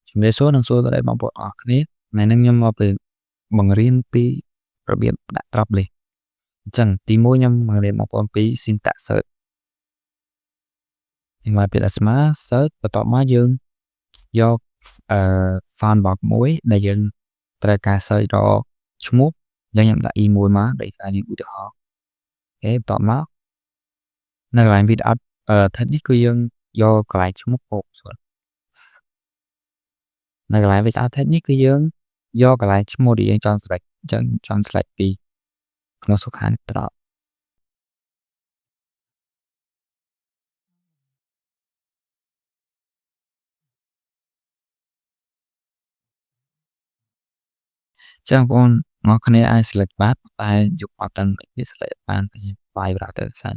ជំរាបសួរនិងសួស្តីបងប្អូនអរគ្នាថ្ងៃនេះខ្ញុំមកពីបង្រៀនពីរបៀបដាក់ drop list អញ្ចឹងទីមួយខ្ញុំបង្រៀនបងប្អូនពី syntax search ខ្ញុំមកពីដាក់ស្មើ search បន្ទាប់មកយើងយកអឺ found box មួយដែលយើងត្រូវការ search រកឈ្មោះអញ្ចឹងខ្ញុំដាក់ e1 មកដូចថាយើងឧទាហរណ៍អូខេបន្ទាប់មកនៅកន្លែង without text នេះគឺយើងយកកន្លែងឈ្មោះអូ sorry នៅកន្លែង without text នេះគឺយើងយកកន្លែងឈ្មោះដែលយើងចង់ select អញ្ចឹងចង់ select ពីក្នុងសុខានេះត្រង់ចឹងបងប្អូនមកគ្នាអាច select បានតែយកអត់តាន់វា select បានតែបាយប្រាក់ទៅសា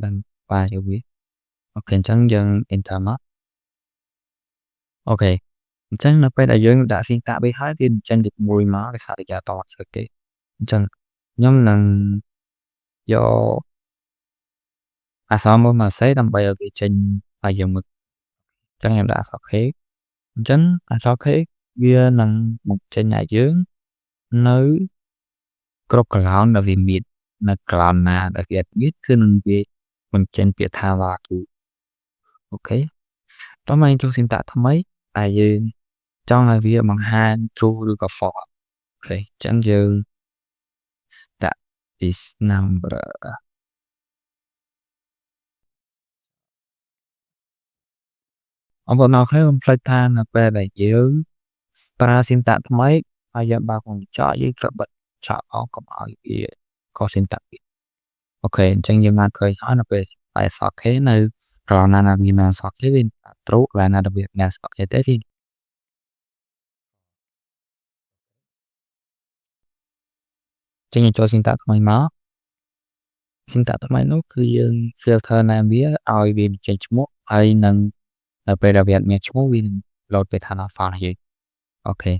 ដឹងបាយយកវាអូខេអញ្ចឹងយើង enter មកអូខេអញ្ចឹងនៅពេលដែលយើងដាក់ syntax វាហើយវាចេញលេខ1មកដោយសារតែគេអត់ត search ទេអញ្ចឹងខ្ញុំនឹងយកអក្សរមួយមកសេដើម្បីឲ្យវាចេញឲ្យយើងមើលអញ្ចឹងខ្ញុំដាក់អក្សរ K អញ្ចឹងអក្សរ K វានឹងមកចេញឲ្យយើងនៅគ្រប់ column ដែលវាមាននៅ column ណាដែលវាអត់មានគឺនឹងវាបញ្ចេញពាក្យថា value អូខេតោះមកចូល syntax ថ្មីដែលយើងចង់ឲ្យវាបង្ហាញ true ឬក៏ false អូខេអញ្ចឹងយើងដាក់ is number បងប្អូនអរគ្នាកុំភ្លេចថានៅពេលដែលយើងប្រើ syntax ថ្មីហើយយើងបើកកញ្ចក់យើងត្រូវបិទចោលអស់កុំឲ្យវាខុស syntax ទៀតអូខេអញ្ចឹងយើងបានឃើញហើយនៅពេលតែអក្សរ K នៅកន្លែងណាដែលមានអក្សរ K វា true កន្លែងណាដែលវាមានអក្សរ K ទេវាចេញចូល syntax ថ្មីមក syntax ថ្មីនោះគឺយើង filter name វាឲ្យវាបញ្ចេញឈ្មោះហើយនឹងនៅពេលដែលវាអត់មានឈ្មោះវានឹង load ទៅថា not found ឲ្យយើងអូខេ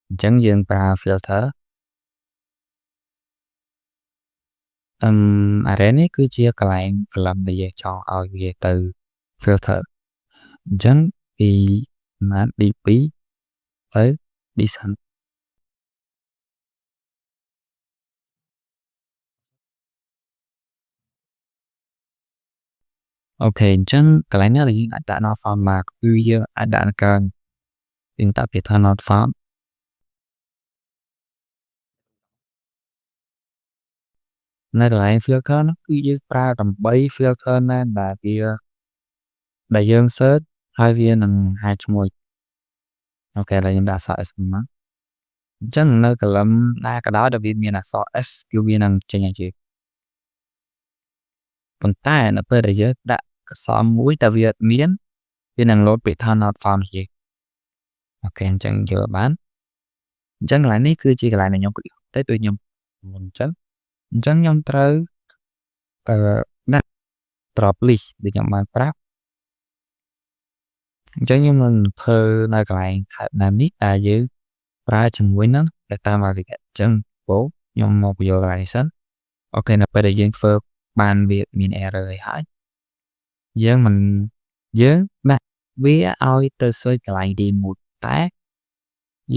អញ្ចឹងយើងប្រើ filter អឹម array នេះគឺជាកន្លែង column ដែលយើងចង់ឲ្យវាទៅ filter អញ្ចឹងពីប្រមាណ D2 ទៅ D3 អូខេអញ្ចឹងកន្លែងនេះដែលយើងអាចដាក់ not found មកគឺយើងអាចដាក់នៅកើយើងដាក់ពាក្យថា not found នៅកន្លែង filter នោះគឺយើងប្រើដើម្បី filter ណាដែលវាដែលយើង search ហើយវានឹងហៅឈ្មោះអូខេឥឡូវខ្ញុំដាក់អក្សរ S មកអញ្ចឹងនៅ column ណាក៏ដោយដែលវាមានអក្សរ S គឺវានឹងចេញឲ្យយើងប៉ុន្តែនៅពេលដែលយើងដាក់អក្សរមួយតែវាអត់មានវានឹង load ពាក្យថា not found ឲ្យយើងអូខេអញ្ចឹងយល់បានអញ្ចឹងកន្លែងនេះគឺជាកន្លែងដែលខ្ញុំទៅដូចខ្ញុំមុនអញ្ចឹងអញ្ចឹងខ្ញុំត្រូវអឺដាក់ drop list ដែលខ្ញុំបានប្រាប់អញ្ចឹងខ្ញុំនឹងធ្វើនៅកន្លែង type name នេះដែលយើងប្រើជាមួយនឹង data validate អញ្ចឹងបងខ្ញុំមកបញ្យល់កន្លែងនេះសិនអូខេនៅពេលដែលយើងធ្វើបានវាមាន error អីហើយយើងមិនយើងដាក់វាឲ្យទៅ search កន្លែងទី1តែ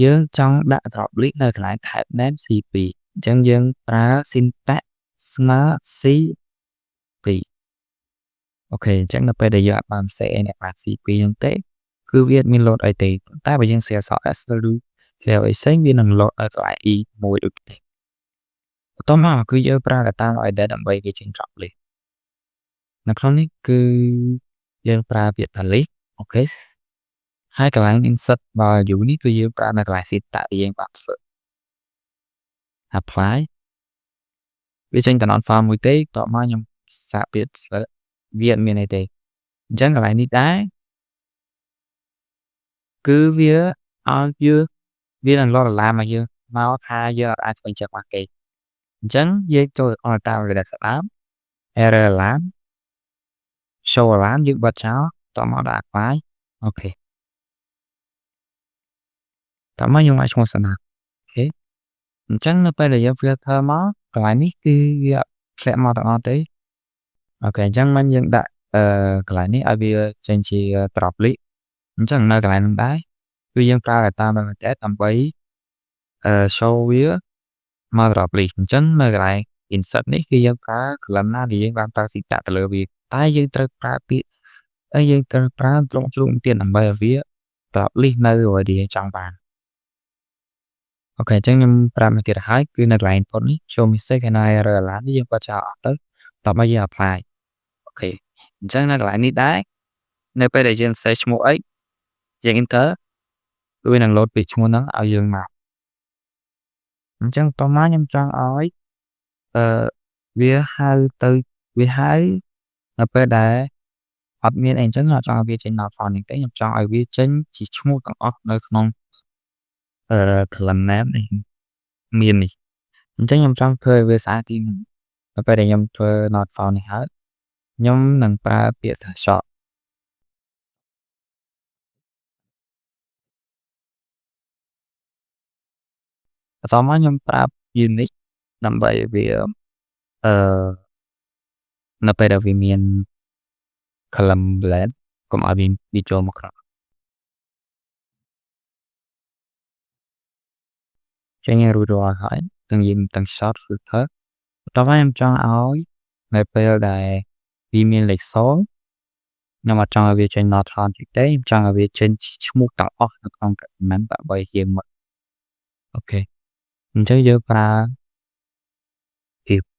យើងចង់ដាក់ drop list នៅកន្លែង type name C2 អញ្ចឹងយើងប្រើ syntax ស្មើ C2 អូខេអញ្ចឹងនៅពេលដែលយើងអត់បាន say អ្នកបាន C2 ហ្នឹងទេគឺវាអត់មាន load អីទេតែបើយើង say អក្សរ S ឬ say អីផ្សេងវានឹង load នៅកន្លែង E1 ដូចគ្នាបន្ទាប់មកគឺយើងប្រើ data validate ដើម្បីវាចេញ drop list នៅក្នុងនេះគឺយើងប្រើពាក្យថា list អូខេហើយកន្លែង insert value នេះគឺយើងប្រើនៅកន្លែង syntax ដែលយើងបានធ្វើ apply វាចេញតែ not found មួយទេបន្ទាប់មកខ្ញុំសាកពាក្យវាអត់មានអីទេអញ្ចឹងកន្លែងនេះដែរគឺវាឲ្យយើងវានឹង load alarm មកយើងមកថាយើងអត់អាចធ្វើអញ្ចឹងបានទេអញ្ចឹងយើងចូលអត់តាម validate ដើម error alarm show alarm យើងបិទចោលតមកដាក់ apply អូខេតមកខ្ញុំឲ្យឈ្មោះសិនណាអូខេអញ្ចឹងនៅពេលដែលយើង filter មកកន្លែងនេះគឺវាធ្លាក់មកទាំងអស់ទេអូខេអញ្ចឹងមិនយើងដាក់អឺកន្លែងនេះឲ្យវាចេញជា drop list អញ្ចឹងនៅកន្លែងហ្នឹងដែរ គឺយើងប្រើ data មែនតើដើម្បីអឺ show វាមក drop list។ អញ្ចឹងនៅកន្លែង insert នេះគឺយើងប្រើ column ណាដែលយើងបានប្រើ syntax ទៅលើវាតែយើងត្រូវប្រើពាក្យហើយយើងត្រូវប្រើត្រង់ជ្រុងទៀតដើម្បីឲ្យវា drop list នៅអ្វីដែលយើងចង់បាន។ OK អញ្ចឹងខ្ញុំប្រាប់មកទៀតហើយគឺនៅកន្លែង input នេះ show message ហើយ error alarm នេះយើងបិទចោលអស់ទៅតោះមកយើង apply។ OK អញ្ចឹងនៅកន្លែងនេះដែរនៅពេលដែលយើងសេឈ្មោះអីយើង enter វានឹង load ពាក្យឈ្មោះហ្នឹងឲ្យយើងមកអញ្ចឹងតមកខ្ញុំចង់ឲ្យអឺវាហៅទៅវាហៅនៅពេលដែលអត់មានអីអញ្ចឹងអត់ចង់ឲ្យវាចេញ not found នេះទេខ្ញុំចង់ឲ្យវាចេញជាឈ្មោះទាំងអស់នៅក្នុងអឺ column name នេះមាននេះអញ្ចឹងខ្ញុំចង់ធ្វើឲ្យវាស្អាតទីនៅពេលដែលខ្ញុំធ្វើ not found នេះហើយខ្ញុំនឹងប្រើពាក្យថា sort។ បន្ទាប់មកខ្ញុំប្រាប់ unique ដើម្បីវាអឺនៅពេលដែលវាមាន column blank កុំឲ្យវាចូលមកក្នុងចឹងយើងរួចរាល់ហើយទាំងយើងទាំង sort filter។ បន្ទាប់មកខ្ញុំចង់ឲ្យនៅពេលដែលវាមានលេខ0ខ្ញុំអត់ចង់ឲ្យវាចេញ not found ទេខ្ញុំចង់ឲ្យវាចេញឈ្មោះទាំងអស់នៅក្នុង document ដើម្បីយើងមក។ OK អញ្ចឹងយើងប្រើ if។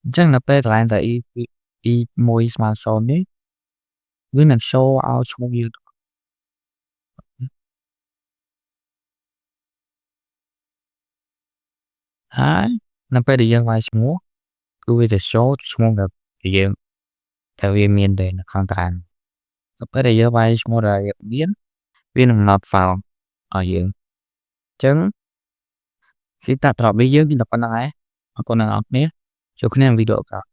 អញ្ចឹងនៅពេលកន្លែងតែ e 1ស្មើ0នេះវានឹង show ឲ្យឈ្មោះយើងហើយនៅពេលដែលយើងវាយឈ្មោះគឺវាจะ show ឈ្មោះដែលយើងតែវាមានទេនៅខាងក្រៅនៅពេលដែលយើងវាយឈ្មោះដែលមានវានឹង not found ឲ្យយើងអញ្ចឹងគឺតា drop នេះយើងមានតែប៉ុណ្្នឹងឯងអរគុណអ្នកនរគ្នាជួបគ្នានៅវីដេអូក្រោយ។